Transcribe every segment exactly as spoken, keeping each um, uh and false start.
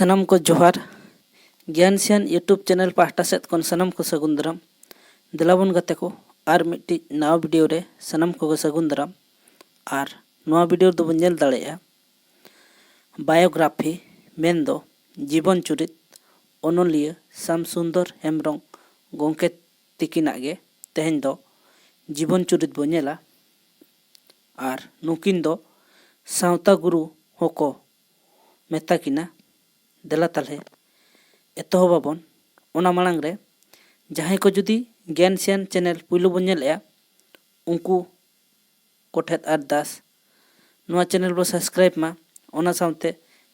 ᱥᱟᱱᱟᱢ ᱠᱚ ᱡᱚᱦᱟᱨ᱾ ᱜᱮᱭᱟᱱ ᱥᱮᱭᱟᱱ YouTube ᱪᱮᱱᱮᱞ ᱯᱟᱦᱴᱟ ᱥᱮᱫ ᱠᱷᱚᱱ ᱥᱟᱱᱟᱢ ᱠᱚ ᱥᱟᱹᱜᱩᱱ ᱫᱟᱨᱟᱢ᱾ ᱫᱮᱞᱟ ᱵᱚᱱ ᱜᱟᱛᱮ ᱠᱚ, ᱟᱨ ᱢᱤᱫᱴᱤᱡ ᱱᱟᱣᱟ ᱵᱷᱤᱰᱤᱭᱳ ᱨᱮ ᱥᱟᱱᱟᱢ ᱠᱚᱜᱮ ᱥᱟᱹᱜᱩᱱ ᱫᱟᱨᱟᱢ᱾ ᱟᱨ ᱱᱚᱣᱟ ᱵᱷᱤᱰᱤᱭᱳ ᱨᱮᱫᱚ ᱵᱚᱱ ᱧᱮᱞ ᱫᱟᱲᱮᱭᱟᱜᱼᱟ ᱵᱟᱭᱳᱜᱨᱟᱯᱷᱤ, ᱢᱮᱱᱫᱚ ᱡᱤᱵᱚᱱ ᱪᱩᱨᱤᱛ ᱚᱱᱚᱞᱤᱭᱟᱹ ᱥᱟᱢ ᱥᱩᱱᱫᱚᱨ ᱦᱮᱢᱵᱨᱚᱢ ᱜᱚᱢᱠᱮ ᱛᱤᱠᱤᱱᱟᱜ ᱜᱮ ᱛᱮᱦᱮᱧ ᱫᱚ ᱡᱤᱵᱚᱱ ᱪᱩᱨᱤᱛ ᱵᱚᱱ ᱧᱮᱞᱟ᱾ ᱟᱨ ᱱᱩᱠᱤᱱ ᱫᱚ ᱥᱟᱶᱛᱟ ᱜᱩᱨᱩ ᱦᱚᱸᱠᱚ ᱢᱮᱛᱟ ᱠᱤᱱᱟ᱾ ᱫᱮᱞᱟ ᱛᱟᱦᱞᱮ ᱮᱛᱚᱦᱚᱵ ᱟᱵᱚᱱ᱾ ᱚᱱᱟ ᱢᱟᱲᱟᱝ ᱨᱮ ᱡᱟᱦᱟᱸᱭ ᱠᱚ ᱡᱩᱫᱤ ᱜᱮᱭᱟᱱ ᱥᱮᱭᱟᱱ ᱪᱮᱱᱮᱞ ᱯᱩᱭᱞᱩ ᱵᱚᱱ ᱧᱮᱞᱮᱜᱼᱟ, ᱩᱱᱠᱩ ᱠᱚᱴᱷᱮᱱ ᱟᱨᱫᱟᱥ, ᱱᱚᱣᱟ ᱪᱮᱱᱮᱞ ᱵᱚ ᱥᱟᱵᱥᱠᱨᱟᱭᱤᱵ ᱢᱟ, ᱚᱱᱟ ᱥᱟᱶᱛᱮ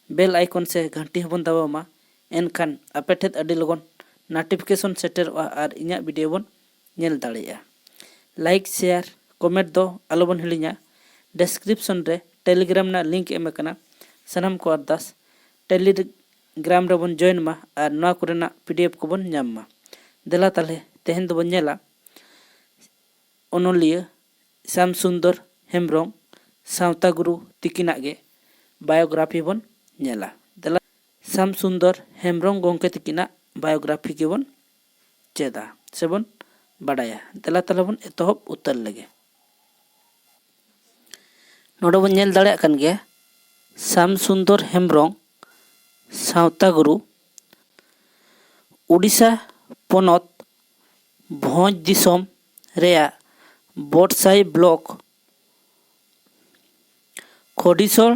ᱵᱮᱞ ᱟᱭᱠᱚᱱ ᱥᱮ ᱜᱷᱟᱱᱴᱤ ᱦᱚᱸᱵᱚᱱ ᱫᱟᱵᱟᱣ ᱢᱟ᱾ ᱮᱱᱠᱷᱟᱱ ᱟᱯᱮ ᱴᱷᱮᱱ ᱟᱹᱰᱤ ᱞᱚᱜᱚᱱ ᱱᱳᱴᱤᱯᱷᱤᱠᱮᱥᱚᱱ ᱥᱮᱴᱮᱨᱚᱜᱼᱟ ᱟᱨ ᱤᱧᱟᱹᱜ ᱵᱷᱤᱰᱤᱭᱳ ᱵᱚᱱ ᱧᱮᱞ ᱫᱟᱲᱮᱭᱟᱜᱼᱟ᱾ ᱞᱟᱭᱤᱠ, ᱥᱮᱭᱟᱨ, ᱠᱚᱢᱮᱱᱴ ᱫᱚ ᱟᱞᱚᱵᱚᱱ ᱦᱤᱲᱤᱧᱟ᱾ ᱰᱮᱥᱠᱨᱤᱯᱥᱚᱱ ᱨᱮ ᱴᱮᱞᱤᱜᱨᱟᱢ ᱨᱮᱱᱟᱜ ᱞᱤᱝᱠ ᱮᱢ ᱟᱠᱟᱱᱟ᱾ ᱥᱟᱱᱟᱢ ᱠᱚ ᱟᱨᱫᱟᱥ, ᱴᱮᱞᱤᱜᱨᱟᱢ ᱨᱮᱵᱚᱱ ᱡᱚᱭᱮᱱ ᱢᱟ ᱟᱨ ᱱᱚᱣᱟ ᱠᱚᱨᱮᱱᱟᱜ ᱯᱤᱰᱤᱮᱯᱷ ᱠᱚᱵᱚᱱ ᱧᱟᱢ ᱢᱟ᱾ ᱫᱮᱞᱟ ᱛᱟᱦᱞᱮ ᱛᱮᱦᱮᱧ ᱫᱚᱵᱚᱱ ᱧᱮᱞᱟ ᱚᱱᱚᱞᱤᱭᱟᱹ ᱥᱟᱢ ᱥᱩᱱᱫᱚᱨ ᱦᱮᱢᱵᱨᱚᱢ ᱥᱟᱶᱛᱟ ᱜᱩᱨᱩ ᱛᱤᱠᱤᱱᱟᱜ ᱜᱮ ᱵᱟᱭᱳᱜᱨᱟᱯᱷᱤ ᱵᱚᱱ ᱧᱮᱞᱟ᱾ ᱫᱮᱞᱟ, ᱥᱟᱢ ᱥᱩᱱᱫᱚᱨ ᱦᱮᱢᱵᱨᱚᱢ ᱜᱚᱢᱠᱮ ᱛᱤᱠᱤᱱᱟᱜ ᱵᱟᱭᱳᱜᱨᱟᱯᱷᱤ ᱜᱮᱵᱚᱱ ᱪᱮᱫᱟ ᱥᱮᱵᱚᱱ ᱵᱟᱰᱟᱭᱟ᱾ ᱫᱮᱞᱟ ᱛᱟᱦᱞᱮ ᱵᱚᱱ ᱮᱛᱚᱦᱚᱵ ᱩᱛᱟᱹᱨ ᱞᱮᱜᱮ᱾ ᱱᱚᱰᱮ ᱵᱚᱱ ᱧᱮᱞ ᱫᱟᱲᱮᱭᱟᱜ ᱠᱟᱱ ᱜᱮᱭᱟ, ᱥᱟᱢ ᱥᱩᱱᱫᱚᱨ ᱦᱮᱢᱵᱨᱚᱢ ᱥᱟᱶᱛᱟ ᱜᱩᱨᱩ, ᱩᱰᱤᱥᱟ ᱯᱚᱱᱚᱛ ᱵᱷᱚᱸᱡᱽ ᱫᱤᱥᱚᱢ ᱨᱮᱭᱟᱜ ᱵᱚᱰᱥᱟᱭ ᱵᱞᱚᱠ ᱠᱷᱚᱰᱤᱥᱚᱞ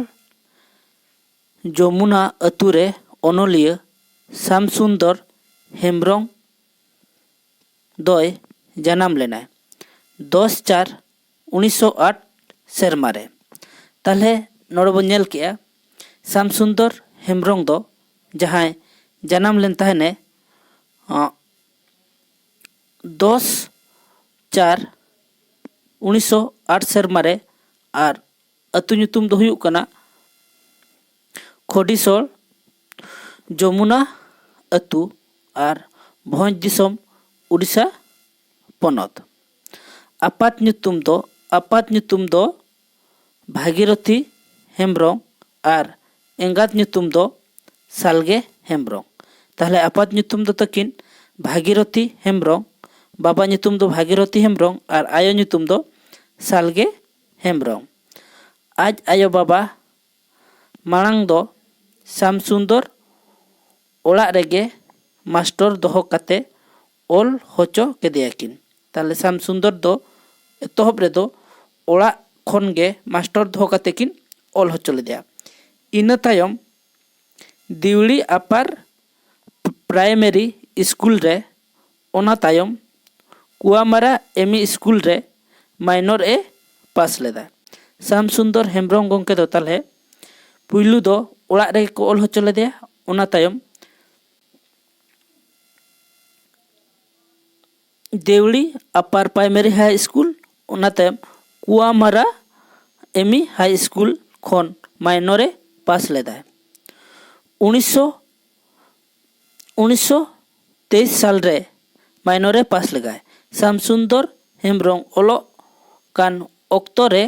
ᱡᱚᱢᱩᱱᱟ ᱟᱹᱛᱩ ᱨᱮ ᱚᱱᱚᱞᱤᱭᱟᱹ ᱥᱟᱢ ᱥᱩᱱᱫᱚᱨ ᱦᱮᱢᱵᱨᱚᱢ ᱫᱚᱭ ᱡᱟᱱᱟᱢ ᱞᱮᱱᱟᱭ ᱫᱚᱥ ᱪᱟᱨ ᱩᱱᱤᱥᱥᱚ ᱟᱴ ᱥᱮᱨᱢᱟ ᱨᱮ᱾ ᱛᱟᱦᱞᱮ ᱱᱚᱰᱮ ᱵᱚᱱ ᱧᱮᱞ ᱠᱮᱜᱼᱟ, ᱥᱟᱢ ᱥᱩᱱᱫᱚᱨ ᱦᱮᱢᱵᱨᱚᱢ ᱫᱚ ᱡᱟᱦᱟᱸᱭ ᱡᱟᱱᱟᱢ ᱞᱮᱱ ᱛᱟᱦᱮᱱᱮ, ᱟᱸ, ᱫᱚᱥ ᱪᱟᱨ ᱩᱱᱤᱥᱥᱚ ᱟᱴ ᱥᱮᱨᱢᱟ ᱨᱮ, ᱟᱨ ᱟᱹᱛᱩ ᱧᱩᱛᱩᱢ ᱫᱚ ᱦᱩᱭᱩᱜ ᱠᱟᱱᱟ ᱠᱷᱚᱰᱤᱥᱚᱲ ᱡᱚᱢᱩᱱᱟ ᱟᱹᱛᱩ ᱟᱨ ᱵᱷᱚᱸᱡᱽ ᱫᱤᱥᱚᱢ, ᱩᱰᱤᱥᱟ ᱯᱚᱱᱚᱛ᱾ ᱟᱯᱟᱛ ᱧᱩᱛᱩᱢ ᱫᱚ, ᱟᱯᱟᱛ ᱧᱩᱛᱩᱢ ᱫᱚ ᱵᱷᱟᱜᱤᱨᱚᱛᱷᱤ ᱦᱮᱢᱵᱨᱚᱢ ᱟᱨ ᱮᱸᱜᱟᱛ ᱧᱩᱛᱩᱢ ᱫᱚ ᱥᱟᱞᱜᱮ ᱦᱮᱢᱵᱽᱨᱚᱢ᱾ ᱛᱟᱦᱚᱞᱮ ᱟᱯᱟᱛ ᱧᱩᱛᱩᱢ ᱫᱚ ᱛᱟᱹᱠᱤᱱ ᱵᱷᱟᱜᱤᱨᱚᱛᱷᱤ ᱦᱮᱢᱵᱽᱨᱚᱢ, ᱵᱟᱵᱟ ᱧᱩᱛᱩᱢ ᱫᱚ ᱵᱷᱟᱜᱤᱨᱚᱛᱷᱤ ᱦᱮᱢᱵᱽᱨᱚᱢ ᱟᱨ ᱟᱭᱳ ᱧᱩᱛᱩᱢ ᱫᱚ ᱥᱟᱞᱜᱮ ᱦᱮᱢᱵᱽᱨᱚᱢ᱾ ᱟᱡ ᱟᱭᱳ ᱵᱟᱵᱟ ᱢᱟᱲᱟᱝ ᱫᱚ ᱥᱟᱢ ᱥᱩᱱᱫᱚᱨ ᱚᱲᱟᱜ ᱨᱮᱜᱮ ᱢᱟᱥᱴᱚᱨ ᱫᱚᱦᱚ ᱠᱟᱛᱮ ᱚᱞ ᱦᱚᱪᱚ ᱠᱮᱫᱮᱭᱟ ᱠᱤᱱ᱾ ᱛᱟᱦᱚᱞᱮ ᱥᱟᱢ ᱥᱩᱱᱫᱚᱨ ᱫᱚ ᱮᱛᱚᱦᱚᱵ ᱨᱮᱫᱚ ᱚᱲᱟᱜ ᱠᱷᱚᱱ ᱜᱮ ᱢᱟᱥᱴᱚᱨ ᱫᱚᱦᱚ ᱠᱟᱛᱮ ᱠᱤᱱ ᱚᱞ ᱦᱚᱪᱚ ᱞᱮᱫᱮᱭᱟ᱾ ᱤᱱᱟᱹ ᱛᱟᱭᱚᱢ ᱫᱤᱣᱲᱤ ᱟᱯᱟᱨ ᱯᱨᱟᱭᱢᱟᱨᱤ ᱥᱠᱩᱞ ᱨᱮ, ᱚᱱᱟ ᱛᱟᱭᱚᱢ ᱠᱩᱣᱟᱢᱟᱨᱟ ᱮᱢᱤ ᱥᱠᱩᱞ ᱨᱮ ᱢᱟᱭᱱᱚᱨ ᱮ ᱯᱟᱥ ᱞᱮᱫᱟ᱾ ᱥᱟᱢ ᱥᱩᱱᱫᱚᱨ ᱦᱮᱢᱵᱽᱨᱚᱢ ᱜᱚᱢᱠᱮ ᱫᱚ ᱛᱟᱦᱚᱞᱮ ᱯᱩᱭᱞᱩ ᱫᱚ ᱚᱲᱟᱜ ᱨᱮᱜᱮ ᱠᱚ ᱚᱞ ᱦᱚᱪᱚ ᱞᱮᱫᱮᱭᱟ, ᱚᱱᱟ ᱛᱟᱭᱚᱢ ᱫᱮᱣᱲᱤ ᱟᱯᱟᱨ ᱯᱨᱟᱭᱢᱟᱨᱤ ᱦᱟᱭ ᱥᱠᱩᱞ, ᱚᱱᱟ ᱛᱟᱭᱚᱢ ᱠᱩᱣᱟᱢᱟᱨᱟ ᱮᱢᱤ ᱦᱟᱭ ᱥᱠᱩᱞ ᱠᱷᱚᱱ ᱢᱟᱭᱱᱚᱨ ᱮ ᱯᱟᱥ ᱞᱮᱫᱟᱭ᱾ ᱩᱱᱤᱥᱥᱚ ᱩᱱᱤᱥᱥᱚ ᱛᱮᱭᱤᱥ ᱥᱟᱞ ᱨᱮ ᱢᱟᱭᱱᱚᱨ ᱮ ᱯᱟᱥ ᱞᱮᱫᱟᱭ᱾ ᱥᱟᱢ ᱥᱩᱱᱫᱚᱨ ᱦᱮᱢᱵᱽᱨᱚᱢ ᱚᱞᱚᱜ ᱠᱟᱱ ᱚᱠᱛᱚ ᱨᱮ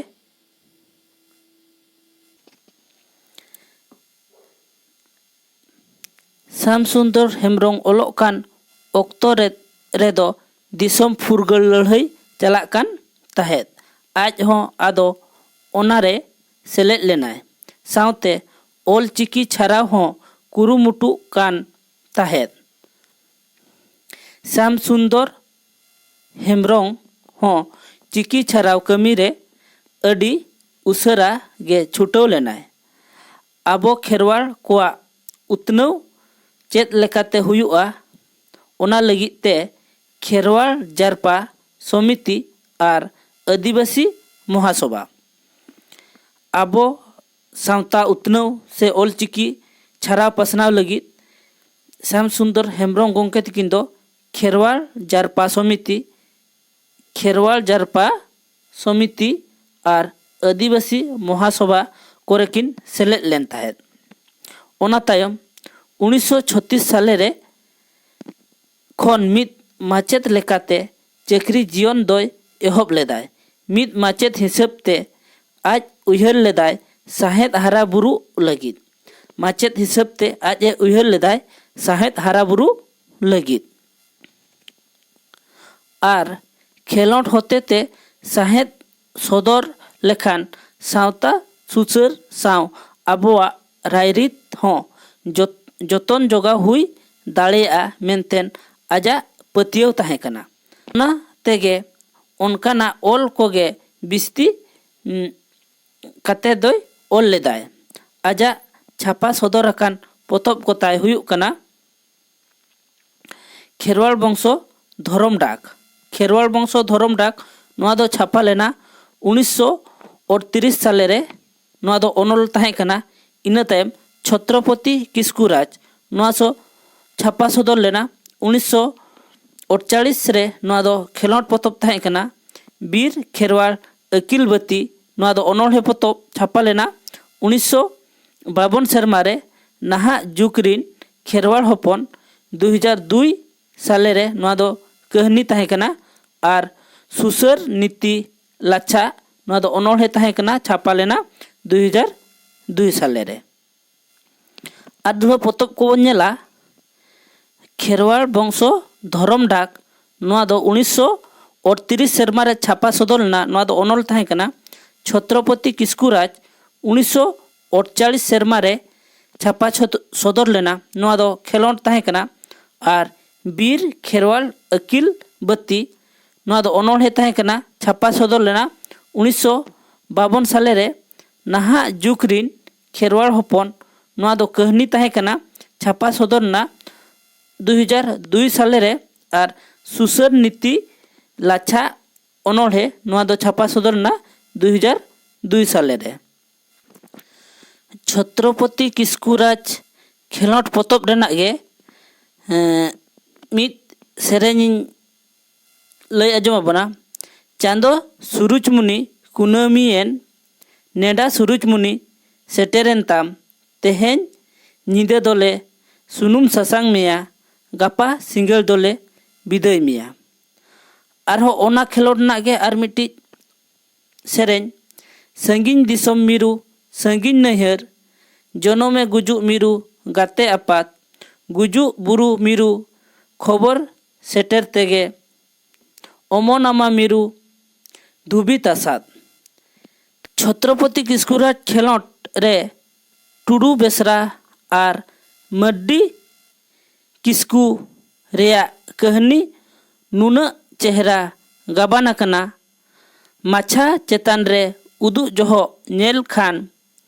ᱥᱟᱢ ᱥᱩᱱᱫᱚᱨ ᱦᱮᱢᱵᱽᱨᱚᱢ ᱚᱞᱚᱜ ᱠᱟᱱ ᱚᱠᱛᱚ ᱨᱮ ᱨᱮᱫᱚ ᱫᱤᱥᱚᱢ ᱯᱷᱩᱨᱜᱟᱹᱞ ᱞᱟᱹᱲᱦᱟᱹᱭ ᱪᱟᱞᱟᱜ ᱠᱟᱱ ᱛᱟᱦᱮᱸᱫ᱾ ᱟᱡ ᱦᱚᱸ ᱟᱫᱚ ᱚᱱᱟᱨᱮ ᱥᱮᱞᱮᱫ ᱞᱮᱱᱟᱭ᱾ ᱥᱟᱶᱛᱮ ᱚᱞ ᱪᱤᱠᱤ ᱪᱷᱟᱨᱟᱣ ᱦᱚᱸ ᱠᱩᱨᱩᱢᱩᱴᱩᱜ ᱠᱟᱱ ᱛᱟᱦᱮᱸᱫ᱾ ᱥᱟᱢ ᱥᱩᱱᱫᱚᱨ ᱦᱮᱢᱵᱽᱨᱚᱢ ᱦᱚᱸ ᱪᱤᱠᱤ ᱪᱷᱟᱨᱟᱣ ᱠᱟᱹᱢᱤ ᱨᱮ ᱟᱹᱰᱤ ᱩᱥᱟᱹᱨᱟ ᱜᱮ ᱪᱷᱩᱴᱟᱹᱣ ᱞᱮᱱᱟᱭ᱾ ᱟᱵᱚ ᱠᱷᱮᱨᱣᱟᱲ ᱠᱚᱣᱟᱜ ᱩᱛᱱᱟᱹᱣ ᱪᱮᱫ ᱞᱮᱠᱟᱛᱮ ᱦᱩᱭᱩᱜᱼᱟ, ᱚᱱᱟ ᱞᱟᱹᱜᱤᱫ ᱛᱮ ᱠᱷᱮᱨᱣᱟᱲ ᱡᱟᱨᱯᱟ ᱥᱚᱢᱤᱛᱤ ᱟᱨ ᱟᱹᱫᱤᱵᱟᱹᱥᱤ ᱢᱚᱦᱟᱥᱚᱵᱷᱟ ᱟᱵᱚ ᱥᱟᱶᱛᱟ ᱩᱛᱱᱟᱹᱣ ᱥᱮ ᱚᱞᱪᱤᱠᱤ ᱪᱷᱟᱨᱟᱣ ᱯᱟᱥᱱᱟᱣ ᱞᱟᱹᱜᱤᱫ ᱥᱟᱢ ᱥᱩᱱᱫᱚᱨ ᱦᱮᱢᱵᱽᱨᱚᱢ ᱜᱚᱢᱠᱮ ᱛᱤᱠᱤᱱ ᱫᱚ ᱠᱷᱮᱨᱣᱟᱲ ᱡᱟᱨᱯᱟ ᱥᱚᱢᱤᱛᱤ, ᱠᱷᱮᱨᱣᱟᱲ ᱡᱟᱨᱯᱟ ᱥᱚᱢᱤᱛᱤ ᱟᱨ ᱟᱹᱫᱤᱵᱟᱹᱥᱤ ᱢᱚᱦᱟᱥᱚᱵᱷᱟ ᱠᱚᱨᱮ ᱠᱤᱱ ᱥᱮᱞᱮᱫ ᱞᱮᱱ ᱛᱟᱦᱮᱸᱫ᱾ ᱚᱱᱟ ᱛᱟᱭᱚᱢ ᱩᱱᱤᱥᱥᱚ ᱪᱷᱚᱛᱤᱥ ᱥᱟᱞᱮ ᱨᱮ ᱠᱷᱚᱱ ᱢᱤᱫ ᱢᱟᱪᱮᱫ ᱞᱮᱠᱟᱛᱮ ᱪᱟᱹᱠᱨᱤ ᱡᱤᱭᱚᱱ ᱫᱚᱭ ᱮᱦᱚᱵ ᱞᱮᱫᱟᱭ᱾ ᱢᱤᱫ ᱢᱟᱪᱮᱫ ᱦᱤᱥᱟᱹᱵ ᱛᱮ ᱟᱡ ᱩᱭᱦᱟᱹᱨ ᱞᱮᱫᱟᱭ ᱥᱟᱶᱦᱮᱫ ᱦᱟᱨᱟ ᱵᱩᱨᱩ ᱞᱟᱹᱜᱤᱫ᱾ ᱢᱟᱪᱮᱫ ᱦᱤᱥᱟᱹᱵ ᱛᱮ ᱟᱡ ᱮ ᱩᱭᱦᱟᱹᱨ ᱞᱮᱫᱟᱭ ᱥᱟᱶᱦᱮᱫ ᱦᱟᱨᱟᱵᱩᱨᱩ ᱞᱟᱹᱜᱤᱫ᱾ ᱟᱨ ᱠᱷᱮᱞᱳᱰ ᱦᱚᱛᱮᱛᱮ ᱥᱟᱶᱦᱮᱫ ᱥᱚᱫᱚᱨ ᱞᱮᱠᱷᱟᱱ ᱥᱟᱶᱛᱟ ᱥᱩᱥᱟᱹᱨ ᱥᱟᱶ ᱟᱵᱚᱣᱟᱜ ᱨᱟᱭᱨᱤᱛ ᱦᱚᱸ ᱡᱚᱛ- ᱡᱚᱛᱚᱱ ᱡᱚᱜᱟᱣ ᱦᱩᱭ ᱫᱟᱲᱮᱭᱟᱜᱼᱟ ᱢᱮᱱᱛᱮ ᱟᱡᱟᱜ ᱯᱟᱹᱛᱭᱟᱹᱣ ᱛᱟᱦᱮᱸ ᱠᱟᱱᱟ᱾ ᱚᱱᱟ ᱛᱮᱜᱮ ᱚᱱᱠᱟᱱᱟᱜ ᱚᱞ ᱠᱚᱜᱮ ᱵᱤᱥᱛᱤ, ᱩᱸ, ᱠᱟᱛᱮ ᱫᱚᱭ ᱚᱞ ᱞᱮᱫᱟᱭ᱾ ᱟᱡᱟᱜ ᱪᱷᱟᱯᱟ ᱥᱚᱫᱚᱨ ᱟᱠᱟᱱ ᱯᱚᱛᱚᱵ ᱠᱚ ᱛᱟᱭ ᱦᱩᱭᱩᱜ ᱠᱟᱱᱟ ᱠᱷᱮᱨᱣᱟᱲ ᱵᱚᱝᱥᱚ ᱫᱷᱚᱨᱚᱢ ᱰᱟᱠ᱾ ᱠᱷᱮᱨᱣᱟᱲ ᱵᱚᱝᱥᱚ ᱫᱷᱚᱨᱚᱢ ᱰᱟᱠ ᱱᱚᱣᱟ ᱫᱚ ᱪᱷᱟᱯᱟ ᱞᱮᱱᱟ ᱩᱱᱤᱥᱥᱚ ᱟᱴᱛᱨᱤᱥ ᱥᱟᱞᱮ ᱨᱮ᱾ ᱱᱚᱣᱟ ᱫᱚ ᱚᱱᱚᱞ ᱛᱟᱦᱮᱸ ᱠᱟᱱᱟ᱾ ᱤᱱᱟᱹ ᱛᱟᱭᱚᱢ ᱪᱷᱚᱛᱨᱚᱯᱚᱛᱤ ᱠᱤᱥᱠᱩ ᱨᱟᱡᱽ, ᱱᱚᱣᱟ ᱥᱚ ᱪᱷᱟᱯᱟ ᱥᱚᱫᱚᱨ ᱞᱮᱱᱟ ᱩᱱᱤᱥᱥᱚ ᱟᱴᱪᱟᱲᱤᱥ ᱨᱮ᱾ ᱱᱚᱣᱟ ᱫᱚ ᱠᱷᱮᱞᱳᱰ ᱯᱚᱛᱚᱵ ᱛᱟᱦᱮᱸ ᱠᱟᱱᱟ᱾ ᱵᱤᱨ ᱠᱷᱮᱨᱣᱟᱲ ᱟᱹᱠᱤᱞ ᱵᱟᱹᱛᱤ, ᱱᱚᱣᱟ ᱫᱚ ᱚᱱᱚᱬᱦᱮ ᱯᱚᱛᱚᱵ ᱪᱷᱟᱯᱟ ᱞᱮᱱᱟ ᱩᱱᱤᱥᱥᱚ ᱵᱟᱵᱚᱱ ᱥᱮᱨᱢᱟ ᱨᱮ᱾ ᱱᱟᱦᱟᱜ ᱡᱩᱜᱽ ᱨᱤᱱ ᱠᱷᱮᱨᱣᱟᱲ ᱦᱚᱯᱚᱱ, ᱫᱩ ᱦᱟᱡᱟᱨ ᱫᱩᱭ ᱥᱟᱞᱮ ᱨᱮ ᱱᱚᱣᱟ ᱫᱚ ᱠᱟᱹᱦᱱᱤ ᱛᱟᱦᱮᱸ ᱠᱟᱱᱟ᱾ ᱟᱨ ᱥᱩᱥᱟᱹᱨ ᱱᱤᱛᱤ ᱞᱟᱪᱷᱟ, ᱱᱚᱣᱟ ᱫᱚ ᱚᱱᱚᱬᱦᱮ ᱛᱟᱦᱮᱸ ᱠᱟᱱᱟ, ᱪᱷᱟᱯᱟ ᱞᱮᱱᱟ ᱫᱩ ᱦᱟᱡᱟᱨ ᱫᱩᱭ ᱥᱟᱞᱮ ᱨᱮ᱾ ᱟᱨ ᱫᱩᱦᱟᱹ ᱯᱚᱛᱚᱵ ᱠᱚᱵᱚᱱ ᱧᱮᱞᱟ, ᱠᱷᱮᱨᱣᱟᱲ ᱵᱚᱝᱥᱚ ᱫᱷᱚᱨᱚᱢ ᱰᱟᱠ, ᱱᱚᱣᱟ ᱫᱚ ᱩᱱᱤᱥᱥᱚ ᱟᱴᱛᱨᱤᱥ ᱥᱮᱨᱢᱟ ᱨᱮ ᱪᱷᱟᱯᱟ ᱥᱚᱫᱚᱨ ᱞᱮᱱᱟ᱾ ᱱᱚᱣᱟ ᱫᱚ ᱚᱱᱚᱞ ᱛᱟᱦᱮᱸ ᱠᱟᱱᱟ᱾ ᱪᱷᱚᱛᱨᱚᱯᱚᱛᱤ ᱠᱤᱥᱠᱩ ᱨᱟᱡᱽ, ᱩᱱᱤᱥᱥᱚ ᱟᱴᱪᱟᱲᱤᱥ ᱥᱮᱨᱢᱟ ᱨᱮ ᱪᱷᱟᱯᱟ ᱪᱷᱚᱫ- ᱥᱚᱫᱚᱨ ᱞᱮᱱᱟ᱾ ᱱᱚᱣᱟ ᱫᱚ ᱠᱷᱮᱞᱳᱰ ᱛᱟᱦᱮᱸ ᱠᱟᱱᱟ᱾ ᱟᱨ ᱵᱤᱨ ᱠᱷᱮᱨᱣᱟᱲ ᱟᱹᱠᱤᱞ ᱵᱟᱹᱛᱤ, ᱱᱚᱣᱟ ᱫᱚ ᱚᱱᱚᱬᱦᱮ ᱛᱟᱦᱮᱸ ᱠᱟᱱᱟ, ᱪᱷᱟᱯᱟ ᱥᱚᱫᱚᱨ ᱞᱮᱱᱟ ᱩᱱᱤᱥᱥᱚ ᱵᱟᱵᱚᱱ ᱥᱟᱞᱮ ᱨᱮ᱾ ᱱᱟᱦᱟᱜ ᱡᱩᱜᱽ ᱨᱤᱱ ᱠᱷᱮᱨᱣᱟᱲ ᱦᱚᱯᱚᱱ, ᱱᱚᱣᱟ ᱫᱚ ᱠᱟᱹᱦᱱᱤ ᱛᱟᱦᱮᱸ ᱠᱟᱱᱟ, ᱪᱷᱟᱯᱟ ᱥᱚᱫᱚᱨ ᱞᱮᱱᱟ ᱫᱩ ᱦᱟᱡᱟᱨ ᱫᱩᱭ ᱥᱟᱞᱮ ᱨᱮ᱾ ᱟᱨ ᱥᱩᱥᱟᱹᱨ ᱱᱤᱛᱤ ᱞᱟᱪᱷᱟ ᱚᱱᱚᱬᱦᱮ, ᱱᱚᱣᱟ ᱫᱚ ᱪᱷᱟᱯᱟ ᱥᱚᱫᱚᱨ ᱞᱮᱱᱟ ᱫᱩ ᱦᱟᱡᱟᱨ ᱫᱩᱭ ᱥᱟᱞᱮ ᱨᱮ᱾ ᱪᱷᱚᱛᱨᱚᱯᱚᱛᱤ ᱠᱤᱥᱠᱩ ᱨᱟᱡᱽ ᱠᱷᱮᱞᱳᱰ ᱯᱚᱛᱚᱵ ᱨᱮᱱᱟᱜ ᱜᱮ, ᱮᱸ, ᱢᱤᱫ ᱥᱮᱨᱮᱧᱤᱧ ᱞᱟᱹᱭ ᱟᱸᱡᱚᱢ ᱟᱵᱚᱱᱟ᱾ ᱪᱟᱸᱫᱚ ᱥᱩᱨᱩᱡᱽᱢᱩᱱᱤ ᱠᱩᱱᱟᱹᱢᱤᱭᱮᱱ, ᱱᱮᱰᱟ ᱥᱩᱨᱩᱡᱽᱢᱩᱱᱤ ᱥᱮᱴᱮᱨᱮᱱ ᱛᱟᱢ᱾ ᱛᱮᱦᱮᱧ ᱧᱤᱫᱟᱹ ᱫᱚᱞᱮ ᱥᱩᱱᱩᱢ ᱥᱟᱥᱟᱝ ᱢᱮᱭᱟ, ᱜᱟᱯᱟ ᱥᱤᱸᱜᱟᱹᱲ ᱫᱚᱞᱮ ᱵᱤᱫᱟᱹᱭ ᱢᱮᱭᱟ᱾ ᱟᱨᱦᱚᱸ ᱚᱱᱟ ᱠᱷᱮᱞᱳᱰ ᱨᱮᱱᱟᱜ ᱜᱮ ᱟᱨ ᱢᱤᱫᱴᱤᱡ ᱥᱮᱨᱮᱧ᱾ ᱥᱟᱺᱜᱤᱧ ᱫᱤᱥᱚᱢ ᱢᱤᱨᱩ, ᱥᱟᱺᱜᱤᱧ ᱱᱟᱹᱭᱦᱟᱹᱨ, ᱡᱚᱱᱚᱢᱮ ᱜᱩᱡᱩᱜ ᱢᱤᱨᱩ ᱜᱟᱛᱮ ᱟᱯᱟᱛ, ᱜᱩᱡᱩᱜ ᱵᱩᱨᱩ ᱢᱤᱨᱩ ᱠᱷᱚᱵᱚᱨ ᱥᱮᱴᱮᱨ ᱛᱮᱜᱮ, ᱚᱢᱚᱱᱟᱢᱟ ᱢᱤᱨᱩ ᱫᱷᱩᱵᱤ ᱛᱟᱥᱟᱫ᱾ ᱪᱷᱚᱛᱨᱚᱯᱚᱛᱤ ᱠᱤᱥᱠᱩ ᱨᱟᱡᱽ ᱠᱷᱮᱞᱚᱸᱰ ᱨᱮ ᱴᱩᱰᱩ ᱵᱮᱥᱨᱟ ᱟᱨ ᱢᱟᱹᱨᱰᱤ ᱠᱤᱥᱠᱩ ᱨᱮᱭᱟᱜ ᱠᱟᱹᱦᱱᱤ ᱱᱩᱱᱟᱹᱜ ᱪᱮᱦᱨᱟ ᱜᱟᱵᱟᱱ ᱟᱠᱟᱱᱟ, ᱢᱟᱪᱷᱟ ᱪᱮᱛᱟᱱ ᱨᱮ ᱩᱫᱩᱜ ᱡᱚᱦᱚᱜ ᱧᱮᱞ ᱠᱷᱟᱱ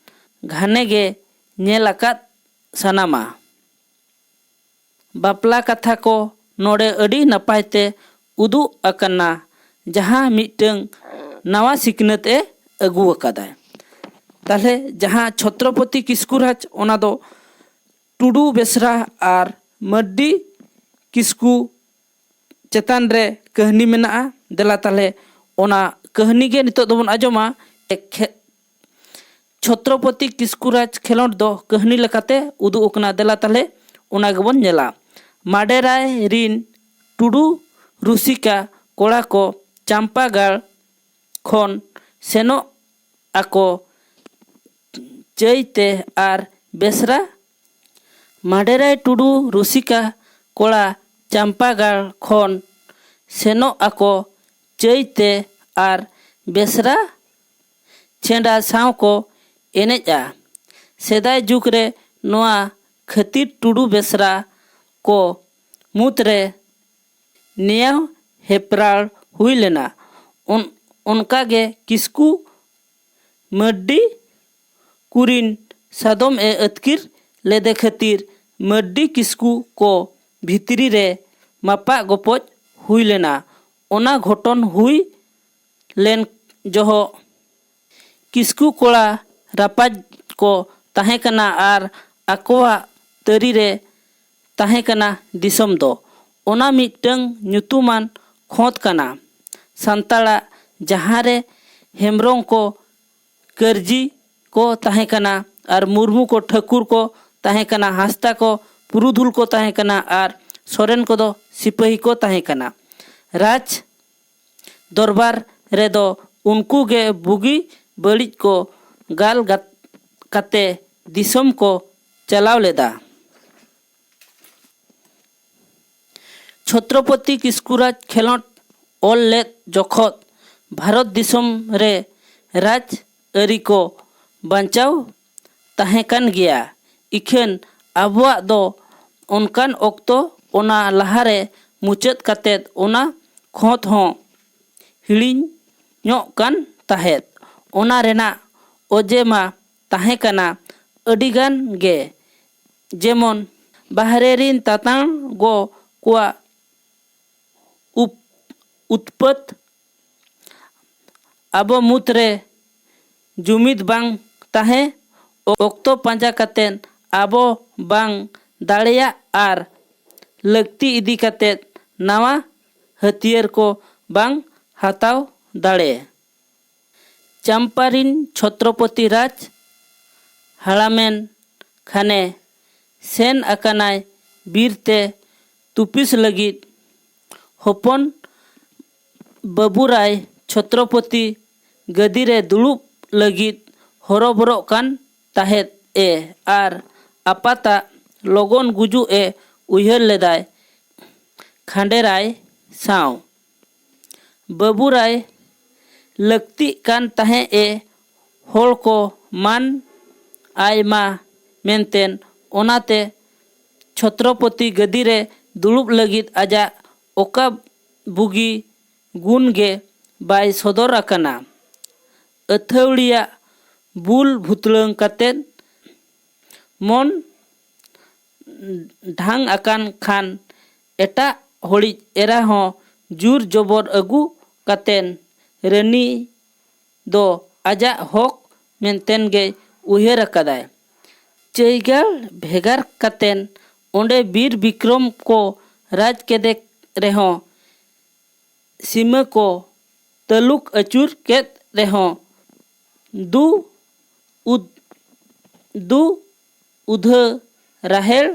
ᱜᱷᱟᱱᱮ ᱜᱮ ᱧᱮᱞ ᱟᱠᱟᱫ ᱥᱟᱱᱟᱢᱟ᱾ ᱵᱟᱯᱞᱟ ᱠᱟᱛᱷᱟ ᱠᱚ ᱱᱚᱰᱮ ᱟᱹᱰᱤ ᱱᱟᱯᱟᱭ ᱛᱮ ᱩᱫᱩᱜ ᱟᱠᱟᱱᱟ, ᱡᱟᱦᱟᱸ ᱢᱤᱫᱴᱟᱹᱝ ᱱᱟᱣᱟ ᱥᱤᱠᱷᱱᱟᱹᱛ ᱮ ᱟᱹᱜᱩ ᱟᱠᱟᱫᱟᱭ᱾ ᱛᱟᱦᱞᱮ ᱡᱟᱦᱟᱸ ᱪᱷᱚᱛᱨᱚᱯᱚᱛᱤ ᱠᱤᱥᱠᱩ ᱨᱟᱡᱽ, ᱚᱱᱟ ᱫᱚ ᱴᱩᱰᱩ ᱵᱮᱥᱨᱟ ᱟᱨ ᱢᱟᱹᱨᱰᱤ ᱠᱤᱥᱠᱩ ᱪᱮᱛᱟᱱ ᱨᱮ ᱠᱟᱹᱦᱱᱤ ᱢᱮᱱᱟᱜᱼᱟ᱾ ᱫᱮᱞᱟ ᱛᱟᱦᱞᱮ ᱚᱱᱟ ᱠᱟᱹᱦᱱᱤ ᱜᱮ ᱱᱤᱛᱚᱜ ᱫᱚᱵᱚᱱ ᱟᱸᱡᱚᱢᱟ᱾ ᱮᱠᱷᱮ-, ᱪᱷᱚᱛᱨᱚᱯᱚᱛᱤ ᱠᱤᱥᱠᱩ ᱨᱟᱡᱽ ᱠᱷᱮᱞᱚᱸᱰ ᱫᱚ ᱠᱟᱹᱦᱱᱤ ᱞᱮᱠᱟᱛᱮ ᱩᱫᱩᱜ ᱟᱠᱟᱱᱟ᱾ ᱫᱮᱞᱟ ᱛᱟᱦᱞᱮ ᱚᱱᱟ ᱜᱮᱵᱚᱱ ᱧᱮᱞᱟ᱾ ᱢᱟᱰᱮᱨᱟᱭ ᱨᱤᱱ ᱴᱩᱰᱩ ᱨᱩᱥᱤᱠᱟ ᱠᱚᱲᱟ ᱠᱚ ᱪᱟᱢᱯᱟᱜᱟᱲ ᱠᱷᱚᱱ ᱥᱮᱱᱚᱜ ᱟᱠᱚ ᱪᱟᱹᱭ ᱛᱮ ᱟᱨ ᱵᱮᱥᱨᱟ᱾ ᱢᱟᱰᱮᱨᱟᱭ ᱴᱩᱰᱩ ᱨᱩᱥᱤᱠᱟ ᱠᱚᱲᱟ ᱪᱟᱢᱯᱟᱜᱟᱲ ᱠᱷᱚᱱ ᱥᱮᱱᱚᱜ ᱟᱠᱚ ᱪᱟᱹᱭ ᱛᱮ ᱟᱨ ᱵᱮᱥᱨᱟ ᱪᱷᱮᱸᱰᱟ ᱥᱟᱶ ᱠᱚ ᱮᱱᱮᱡᱼᱟ᱾ ᱥᱮᱫᱟᱭ ᱡᱩᱜᱽ ᱨᱮ ᱱᱚᱣᱟ ᱠᱷᱟᱹᱛᱤᱨ ᱴᱩᱰᱩ ᱵᱮᱥᱨᱟ ᱠᱚ ᱢᱩᱫᱽᱨᱮ ᱱᱮᱭᱟᱣ ᱦᱮᱯᱨᱟᱣ ᱦᱩᱭ ᱞᱮᱱᱟ᱾ ᱚᱱ-, ᱚᱱᱠᱟᱜᱮ ᱠᱤᱥᱠᱩ ᱢᱟᱹᱨᱰᱤ ᱠᱩᱨᱤᱱ ᱥᱟᱫᱚᱢ ᱮ ᱟᱹᱛᱠᱤᱨ ᱞᱮᱫᱮ ᱠᱷᱟᱹᱛᱤᱨ ᱢᱟᱹᱨᱰᱤ ᱠᱤᱥᱠᱩ ᱠᱚ ᱵᱷᱤᱛᱨᱤ ᱨᱮ ᱢᱟᱯᱟᱜ ᱜᱚᱯᱚᱡ ᱦᱩᱭ ᱞᱮᱱᱟ᱾ ᱚᱱᱟ ᱜᱷᱚᱴᱚᱱ ᱦᱩᱭ ᱞᱮᱱ ᱡᱚᱦᱚᱜ ᱠᱤᱥᱠᱩ ᱠᱚᱲᱟ ᱨᱟᱯᱟᱡᱽ ᱠᱚ ᱛᱟᱦᱮᱸ ᱠᱟᱱᱟ ᱟᱨ ᱟᱠᱚᱣᱟᱜ ᱛᱟᱹᱨᱤ ᱨᱮ ᱛᱟᱦᱮᱸ ᱠᱟᱱᱟ ᱫᱤᱥᱚᱢ ᱫᱚ᱾ ᱚᱱᱟ ᱢᱤᱫᱴᱟᱝ ᱧᱩᱛᱩᱢᱟᱱ ᱠᱷᱚᱸᱫᱽ ᱠᱟᱱᱟ ᱥᱟᱱᱛᱟᱲᱟᱜ, ᱡᱟᱦᱟᱸ ᱨᱮ ᱦᱮᱢᱵᱨᱚᱢ ᱠᱚ ᱠᱟᱹᱨᱡᱤ ᱠᱚ ᱛᱟᱦᱮᱸ ᱠᱟᱱᱟ ᱟᱨ ᱢᱩᱨᱢᱩ ᱠᱚ ᱴᱷᱟᱹᱠᱩᱨ ᱠᱚ ᱛᱟᱦᱮᱸ ᱠᱟᱱᱟ, ᱦᱟᱸᱥᱫᱟ ᱠᱚ ᱯᱩᱨᱩᱫᱷᱩᱞ ᱠᱚ ᱛᱟᱦᱮᱸ ᱠᱟᱱᱟ ᱟᱨ ᱥᱚᱨᱮᱱ ᱠᱚᱫᱚ ᱥᱤᱯᱟᱹᱦᱤ ᱠᱚ ᱛᱟᱦᱮᱸ ᱠᱟᱱᱟ᱾ ᱨᱟᱡᱽ ᱫᱚᱨᱵᱟᱨ ᱨᱮᱫᱚ ᱩᱱᱠᱩ ᱜᱮ ᱵᱩᱜᱤ ᱵᱟᱹᱲᱤᱡ ᱠᱚ ᱜᱟᱞ ᱜᱟᱛ-, ᱠᱟᱛᱮ ᱫᱤᱥᱚᱢ ᱠᱚ ᱪᱟᱞᱟᱣ ᱞᱮᱫᱟ᱾ ᱪᱷᱚᱛᱨᱚᱯᱚᱛᱤ ᱠᱤᱥᱠᱩᱨᱟᱡᱽ ᱠᱷᱮᱞᱚᱸᱰ ᱚᱞ ᱞᱮᱫ ᱡᱚᱠᱷᱚᱛ ᱵᱷᱟᱨᱚᱛ ᱫᱤᱥᱚᱢ ᱨᱮ ᱨᱟᱡᱽ ᱟᱹᱨᱤ ᱠᱚ ᱵᱟᱧᱪᱟᱣ ᱛᱟᱦᱮᱸ ᱠᱟᱱ ᱜᱮᱭᱟ᱾ ᱤᱠᱷᱟᱹᱱ ᱟᱵᱚᱣᱟᱜ ᱫᱚ ᱚᱱᱠᱟᱱ ᱚᱠᱛᱚ ᱚᱱᱟ ᱞᱟᱦᱟᱨᱮ ᱢᱩᱪᱟᱹᱫ ᱠᱟᱛᱮᱫ ᱚᱱᱟ ᱠᱷᱚᱸᱫᱽ ᱦᱚᱸ ᱦᱤᱲᱤᱧᱚᱜ ᱠᱟᱱ ᱛᱟᱦᱮᱸᱫ᱾ ᱚᱱᱟ ᱨᱮᱱᱟᱜ ᱚᱡᱮ ᱢᱟ ᱛᱟᱦᱮᱸ ᱠᱟᱱᱟ ᱟᱹᱰᱤᱜᱟᱱ ᱜᱮ, ᱡᱮᱢᱚᱱ ᱵᱟᱦᱨᱮ ᱨᱤᱱ ᱛᱟᱛᱟᱝ ᱜᱚ ᱠᱚᱣᱟᱜ ᱩᱯ- ᱩᱛᱯᱟᱹᱛ, ᱟᱵᱚ ᱢᱩᱫᱽᱨᱮ ᱡᱩᱢᱤᱫ ᱵᱟᱝ ᱛᱟᱦᱮᱸ, ᱚᱠᱛᱚ ᱯᱟᱸᱡᱟ ᱠᱟᱛᱮᱫ ᱟᱵᱚ ᱵᱟᱝ ᱫᱟᱲᱮᱭᱟᱜ ᱟᱨ ᱞᱟᱹᱠᱛᱤ ᱤᱫᱤ ᱠᱟᱛᱮᱫ ᱱᱟᱣᱟ ᱦᱟᱹᱛᱭᱟᱹᱨ ᱠᱚ ᱵᱟᱝ ᱦᱟᱛᱟᱣ ᱫᱟᱲᱮ᱾ ᱪᱟᱢᱯᱟ ᱨᱤᱱ ᱪᱷᱚᱛᱨᱚᱯᱚᱛᱤ ᱨᱟᱡᱽ ᱦᱟᱲᱟᱢᱮᱱ ᱠᱷᱟᱱᱮ ᱥᱮᱱ ᱟᱠᱟᱱᱟᱭ ᱵᱤᱨ ᱛᱮ ᱛᱩᱯᱤᱥ ᱞᱟᱹᱜᱤᱫ᱾ ᱦᱚᱯᱚᱱ ᱵᱟᱹᱵᱩᱨᱟᱭ ᱪᱷᱚᱛᱨᱚᱯᱚᱛᱤ ᱜᱟᱹᱫᱤ ᱨᱮ ᱫᱩᱲᱩᱵ ᱞᱟᱹᱜᱤᱫ ᱦᱚᱨᱚᱵᱚᱨᱚᱜ ᱠᱟᱱ ᱛᱟᱦᱮᱸᱫ ᱮ ᱟᱨ ᱟᱯᱟᱛᱟᱜ ᱞᱚᱜᱚᱱ ᱜᱩᱡᱩᱜ ᱮ ᱩᱭᱦᱟᱹᱨ ᱞᱮᱫᱟᱭ᱾ ᱠᱷᱟᱸᱰᱮᱨᱟᱭ ᱥᱟᱶ ᱵᱟᱹᱵᱩᱨᱟᱭ ᱞᱟᱹᱠᱛᱤᱜ ᱠᱟᱱ ᱛᱟᱦᱮᱸᱫ ᱮ ᱦᱚᱲ ᱠᱚ ᱢᱟᱱ ᱟᱭ ᱢᱟ ᱢᱮᱱᱛᱮᱱ᱾ ᱚᱱᱟᱛᱮ ᱪᱷᱚᱛᱨᱚᱯᱚᱛᱤ ᱜᱟᱹᱫᱤ ᱨᱮ ᱫᱩᱲᱩᱵ ᱞᱟᱹᱜᱤᱫ ᱟᱡᱟᱜ ᱚᱠᱟ ᱵᱩᱜᱤ ᱜᱩᱱ ᱜᱮ ᱵᱟᱭ ᱥᱚᱫᱚᱨ ᱟᱠᱟᱱᱟ᱾ ᱟᱹᱛᱷᱟᱹᱣᱲᱤᱭᱟᱜ ᱵᱩᱞ ᱵᱷᱩᱛᱞᱟᱹᱝ ᱠᱟᱛᱮᱫ ᱢᱚᱱ ᱰᱷᱟᱝ ᱟᱠᱟᱱ ᱠᱷᱟᱱ ᱮᱴᱟᱜ ᱦᱚᱲᱤᱡ ᱮᱨᱟ ᱦᱚᱸ ᱡᱩᱨ ᱡᱚᱵᱚᱨ ᱟᱹᱜᱩ ᱠᱟᱛᱮᱱ ᱨᱟᱹᱱᱤ ᱫᱚ ᱟᱡᱟᱜ ᱦᱚᱠ ᱢᱮᱱᱛᱮᱱ ᱜᱮᱭ ᱩᱭᱦᱟᱹᱨ ᱟᱠᱟᱫᱟᱭ᱾ ᱪᱟᱹᱭᱜᱟᱲ ᱵᱷᱮᱜᱟᱨ ᱠᱟᱛᱮᱱ ᱚᱸᱰᱮ ᱵᱤᱨ ᱵᱤᱠᱨᱚᱢ ᱠᱚ ᱨᱟᱡᱽ ᱠᱮᱫᱮ ᱨᱮᱦᱚᱸ ᱥᱤᱢᱟᱹ ᱠᱚ ᱛᱟᱹᱞᱩᱠ ᱟᱹᱪᱩᱨ ᱠᱮᱫ ᱨᱮᱦᱚᱸ ᱫᱩ ᱩᱫ- ᱫᱩ ᱩᱫᱷᱟᱹ ᱨᱟᱦᱮᱲ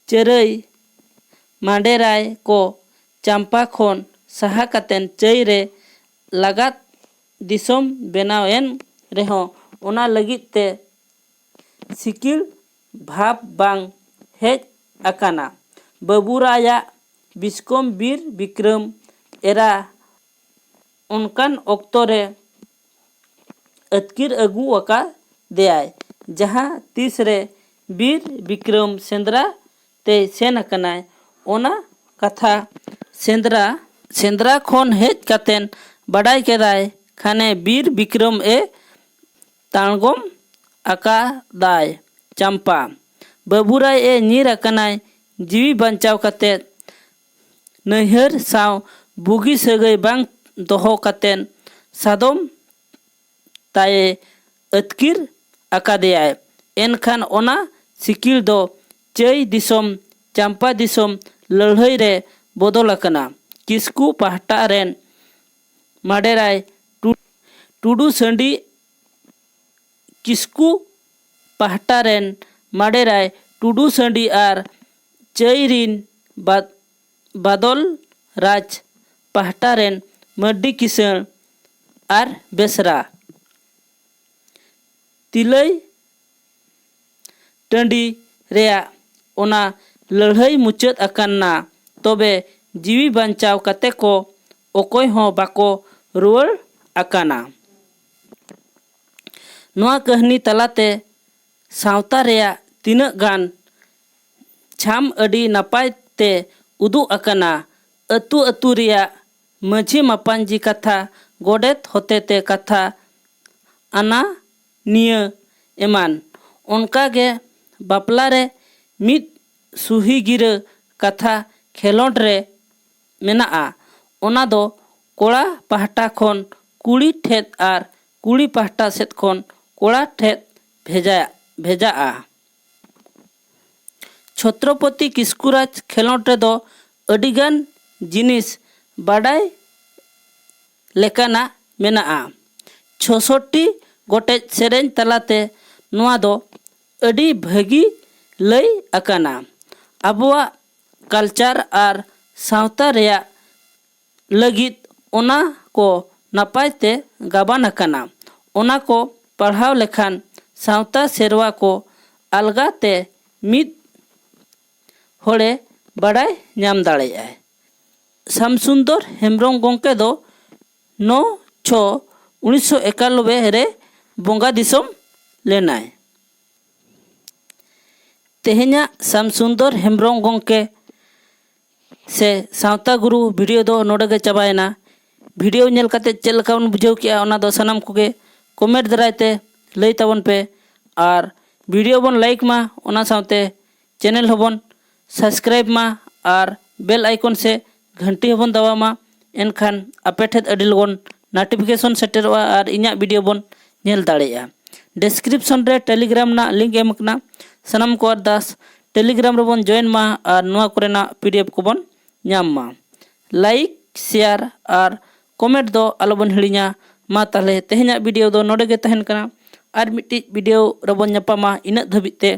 ᱪᱟᱹᱨᱟᱹᱭ ᱢᱟᱰᱮᱨᱟᱭ ᱠᱚ ᱪᱟᱢᱯᱟ ᱠᱷᱚᱱ ᱥᱟᱦᱟ ᱠᱟᱛᱮᱱ ᱪᱟᱹᱭ ᱨᱮ ᱞᱟᱜᱟᱛ ᱫᱤᱥᱚᱢ ᱵᱮᱱᱟᱣᱮᱱ ᱨᱮᱦᱚᱸ ᱚᱱᱟ ᱞᱟᱹᱜᱤᱫ ᱛᱮ ᱥᱤᱠᱤᱲ ᱵᱷᱟᱵᱽ ᱵᱟᱝ ᱦᱮᱡ ᱟᱠᱟᱱᱟ᱾ ᱵᱟᱹᱵᱩᱨᱟᱭᱟᱜ ᱵᱤᱥᱠᱚᱢ ᱵᱤᱨ ᱵᱤᱠᱨᱚᱢ ᱮᱨᱟ ᱚᱱᱠᱟᱱ ᱚᱠᱛᱚ ᱨᱮ ᱟᱹᱛᱠᱤᱨ ᱟᱹᱜᱩ ᱟᱠᱟᱫᱮᱭᱟᱭ, ᱡᱟᱦᱟᱸ ᱛᱤᱥ ᱨᱮ ᱵᱤᱨ ᱵᱤᱠᱨᱚᱢ ᱥᱮᱸᱫᱽᱨᱟ ᱛᱮᱭ ᱥᱮᱱ ᱟᱠᱟᱱᱟᱭ᱾ ᱚᱱᱟ ᱠᱟᱛᱷᱟ ᱥᱮᱸᱫᱽᱨᱟ ᱥᱮᱸᱫᱽᱨᱟ ᱠᱷᱚᱱ ᱦᱮᱡ ᱠᱟᱛᱮᱱ ᱵᱟᱰᱟᱭ ᱠᱮᱫᱟᱭ᱾ ᱠᱷᱟᱱᱮ ᱵᱤᱨ ᱵᱤᱠᱨᱚᱢ ᱮ ᱛᱟᱬᱜᱚᱢ ᱟᱠᱟᱫᱟᱭ᱾ ᱪᱟᱢᱯᱟ ᱵᱟᱹᱵᱩᱨᱟᱭ ᱮ ᱧᱤᱨ ᱟᱠᱟᱱᱟᱭ᱾ ᱡᱤᱣᱤ ᱵᱟᱧᱪᱟᱣ ᱠᱟᱛᱮ ᱱᱟᱹᱭᱦᱟᱹᱨ ᱥᱟᱶ ᱵᱩᱜᱤ ᱥᱟᱹᱜᱟᱹᱭ ᱵᱟᱝ ᱫᱚᱦᱚ ᱠᱟᱛᱮ ᱥᱟᱫᱚᱢ ᱛᱟᱭᱮ ᱟᱹᱛᱠᱤᱨ ᱟᱠᱟᱫᱮᱭᱟᱭ᱾ ᱮᱱᱠᱷᱟᱱ ᱚᱱᱟ ᱥᱤᱠᱤᱲ ᱫᱚ ᱪᱟᱹᱭ ᱫᱤᱥᱚᱢ ᱪᱟᱢᱯᱟ ᱫᱤᱥᱚᱢ ᱞᱟᱹᱲᱦᱟᱹᱭ ᱨᱮ ᱵᱚᱫᱚᱞ ᱟᱠᱟᱱᱟ᱾ ᱠᱤᱥᱠᱩ ᱯᱟᱦᱴᱟ ᱨᱮᱱ ᱢᱟᱰᱮᱨᱟᱭ ᱴᱩ- ᱴᱩᱰᱩ ᱥᱟᱺᱰᱤ ᱠᱤᱥᱠᱩ ᱯᱟᱦᱴᱟ ᱨᱮᱱ ᱢᱟᱰᱮᱨᱟᱭ ᱴᱩᱰᱩ ᱥᱟᱺᱰᱤ ᱟᱨ ᱪᱟᱹᱭ ᱨᱤᱱ ᱵᱟ- ᱵᱟᱫᱚᱞ ᱨᱟᱡᱽ ᱯᱟᱦᱴᱟ ᱨᱮᱱ ᱢᱟᱹᱨᱰᱤ ᱠᱤᱥᱟᱹᱬ ᱟᱨ ᱵᱮᱥᱨᱟ᱾ ᱛᱤᱞᱟᱹᱭ ᱴᱟᱺᱰᱤ ᱨᱮᱭᱟᱜ ᱚᱱᱟ ᱞᱟᱹᱲᱦᱟᱹᱭ ᱢᱩᱪᱟᱹᱫ ᱟᱠᱟᱱᱟ᱾ ᱛᱚᱵᱮ ᱡᱤᱣᱤ ᱵᱟᱧᱪᱟᱣ ᱠᱟᱛᱮ ᱠᱚ ᱚᱠᱚᱭ ᱦᱚᱸ ᱵᱟᱠᱚ ᱨᱩᱣᱟᱹᱲ ᱟᱠᱟᱱᱟ᱾ ᱱᱚᱣᱟ ᱠᱟᱹᱦᱱᱤ ᱛᱟᱞᱟᱛᱮ ᱥᱟᱶᱛᱟ ᱨᱮᱭᱟᱜ ᱛᱤᱱᱟᱹᱜ ᱜᱟᱱ ᱪᱷᱟᱢ ᱟᱹᱰᱤ ᱱᱟᱯᱟᱭ ᱛᱮ ᱩᱫᱩᱜ ᱟᱠᱟᱱᱟ᱾ ᱟᱹᱛᱩ ᱟᱹᱛᱩ ᱨᱮᱭᱟᱜ ᱢᱟᱹᱡᱷᱤ ᱢᱟᱯᱟᱧᱡᱤ ᱠᱟᱛᱷᱟ, ᱜᱚᱰᱮᱛ ᱦᱚᱛᱮᱛᱮ ᱠᱟᱛᱷᱟ, ᱟᱱᱟ ᱱᱤᱭᱟᱹ ᱮᱢᱟᱱ᱾ ᱚᱱᱠᱟᱜᱮ ᱵᱟᱯᱞᱟ ᱨᱮ ᱢᱤᱫ ᱥᱩᱦᱤ ᱜᱤᱨᱟᱹ ᱠᱟᱛᱷᱟ ᱠᱷᱮᱞᱚᱸᱰ ᱨᱮ ᱢᱮᱱᱟᱜᱼᱟ᱾ ᱚᱱᱟ ᱫᱚ ᱠᱚᱲᱟ ᱯᱟᱦᱴᱟ ᱠᱷᱚᱱ ᱠᱩᱲᱤ ᱴᱷᱮᱫ ᱟᱨ ᱠᱩᱲᱤ ᱯᱟᱦᱴᱟ ᱥᱮᱫ ᱠᱷᱚᱱ ᱠᱚᱲᱟ ᱴᱷᱮᱫ ᱵᱷᱮᱡᱟ ᱵᱷᱮᱡᱟᱜᱼᱟ᱾ ᱪᱷᱚᱛᱨᱚᱯᱚᱛᱤ ᱠᱤᱥᱠᱩᱨᱟᱡᱽ ᱠᱷᱮᱞᱚᱸᱰ ᱨᱮᱫᱚ ᱟᱹᱰᱤᱜᱟᱱ ᱡᱤᱱᱤᱥ ᱵᱟᱰᱟᱭ ᱞᱮᱠᱟᱱᱟᱜ ᱢᱮᱱᱟᱜᱼᱟ᱾ ᱪᱷᱚᱥᱚᱴᱴᱤ ᱜᱚᱴᱮᱡ ᱥᱮᱨᱮᱧ ᱛᱟᱞᱟᱛᱮ ᱱᱚᱣᱟ ᱫᱚ ᱟᱹᱰᱤ ᱵᱷᱟᱹᱜᱤ ᱞᱟᱹᱭ ᱟᱠᱟᱱᱟ᱾ ᱟᱵᱚᱣᱟᱜ ᱠᱟᱞᱪᱟᱨ ᱟᱨ ᱥᱟᱶᱛᱟ ᱨᱮᱭᱟᱜ ᱞᱟᱹᱜᱤᱫ ᱚᱱᱟ ᱠᱚ ᱱᱟᱯᱟᱭ ᱛᱮ ᱜᱟᱵᱟᱱ ᱟᱠᱟᱱᱟ᱾ ᱚᱱᱟ ᱠᱚ ᱯᱟᱲᱦᱟᱣ ᱞᱮᱠᱷᱟᱱ ᱥᱟᱶᱛᱟ ᱥᱮᱨᱣᱟ ᱠᱚ ᱟᱞᱜᱟ ᱛᱮ ᱢᱤᱫ ᱦᱚᱲᱮ ᱵᱟᱲᱟᱭ ᱧᱟᱢ ᱫᱟᱲᱮᱭᱟᱜᱼᱟᱭ᱾ ᱥᱟᱢᱥᱩᱱᱫᱚᱨ ᱦᱮᱢᱵᱨᱚᱢ ᱜᱚᱢᱠᱮ ᱫᱚ ᱱᱚ ᱪᱷᱚ ᱩᱱᱤᱥᱥᱚ ᱮᱠᱟᱱᱚᱵᱵᱳᱭ ᱨᱮ ᱵᱚᱸᱜᱟ ᱫᱤᱥᱚᱢ ᱞᱮᱱᱟᱭ᱾ ᱛᱮᱦᱮᱧᱟᱜ ᱥᱟᱢᱥᱩᱱᱫᱚᱨ ᱦᱮᱢᱵᱨᱚᱢ ᱜᱚᱢᱠᱮ ᱥᱮ ᱥᱟᱶᱛᱟ ᱜᱩᱨᱩ ᱵᱷᱤᱰᱤᱭᱳ ᱫᱚ ᱱᱚᱰᱮ ᱜᱮ ᱪᱟᱵᱟᱭᱮᱱᱟ᱾ ᱵᱷᱤᱰᱤᱭᱳ ᱧᱮᱞ ᱠᱟᱛᱮ ᱪᱮᱫ ᱞᱮᱠᱟ ᱵᱚᱱ ᱵᱩᱡᱷᱟᱹᱣ ᱠᱮᱜᱼᱟ, ᱚᱱᱟ ᱫᱚ ᱥᱟᱱᱟᱢ ᱠᱚᱜᱮ ᱠᱚᱢᱮᱱᱴ ᱫᱟᱨᱟᱭ ᱛᱮ ᱞᱟᱹᱭ ᱛᱟᱵᱚᱱ ᱯᱮ᱾ ᱟᱨ ᱵᱷᱤᱰᱤᱭᱳ ᱵᱚᱱ ᱞᱟᱭᱤᱠ ᱢᱟ, ᱚᱱᱟ ᱥᱟᱶᱛᱮ ᱪᱮᱱᱮᱞ ᱦᱚᱸᱵᱚᱱ ᱥᱟᱵᱥᱠᱨᱟᱭᱤᱵ ᱢᱟ ᱟᱨ ᱵᱮᱞ ᱟᱭᱠᱚᱱ ᱥᱮ ᱜᱷᱟᱱᱴᱤ ᱦᱚᱸᱵᱚᱱ ᱫᱟᱵᱟᱣ ᱢᱟ᱾ ᱮᱱᱠᱷᱟᱱ ᱟᱯᱮ ᱴᱷᱮᱱ ᱟᱹᱰᱤ ᱞᱚᱜᱚᱱ ᱱᱳᱴᱤᱯᱷᱤᱠᱮᱥᱚᱱ ᱥᱮᱴᱮᱨᱚᱜᱼᱟ ᱟᱨ ᱤᱧᱟᱹᱜ ᱵᱷᱤᱰᱤᱭᱳ ᱵᱚᱱ ᱧᱮᱞ ᱫᱟᱲᱮᱭᱟᱜᱼᱟ᱾ ᱰᱤᱥᱠᱨᱤᱯᱥᱚᱱ ᱨᱮ ᱴᱮᱞᱤᱜᱨᱟᱢ ᱨᱮᱱᱟᱜ ᱞᱤᱝᱠ ᱮᱢ ᱟᱠᱟᱱᱟ᱾ ᱥᱟᱱᱟᱢ ᱠᱚ ᱟᱨᱫᱟᱥ ᱴᱮᱞᱤᱜᱨᱟᱢ ᱨᱮᱵᱚᱱ ᱡᱚᱭᱮᱱ ᱢᱟ ᱟᱨ ᱱᱚᱣᱟ ᱠᱚᱨᱮᱱᱟᱜ ᱯᱤᱰᱤᱮᱯᱷ ᱠᱚᱵᱚᱱ ᱧᱟᱢ ᱢᱟ᱾ ᱞᱟᱭᱤᱠ, ᱥᱮᱭᱟᱨ ᱟᱨ ᱠᱚᱢᱮᱱᱴ ᱫᱚ ᱟᱞᱚᱵᱚᱱ ᱦᱤᱲᱤᱧᱟ᱾ ᱢᱟ ᱛᱟᱦᱞᱮ ᱛᱮᱦᱮᱧᱟᱜ ᱵᱷᱤᱰᱤᱭᱳ ᱫᱚ ᱱᱚᱰᱮ ᱜᱮ ᱛᱟᱦᱮᱱ ᱠᱟᱱᱟ᱾ ᱟᱨ ᱢᱤᱫᱴᱤᱡ ᱵᱷᱤᱰᱤᱭᱳ ᱨᱮᱵᱚᱱ ᱧᱟᱯᱟᱢᱟ᱾ ᱤᱱᱟᱹᱜ ᱫᱷᱟᱹᱵᱤᱡ ᱛᱮ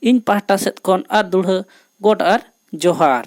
ᱤᱧ ᱯᱟᱦᱴᱟ ᱥᱮᱫ ᱠᱷᱚᱱ ᱟᱨ ᱫᱩᱲᱦᱟᱹ ᱜᱚᱰ ᱟᱨ ᱡᱚᱦᱟᱨ᱾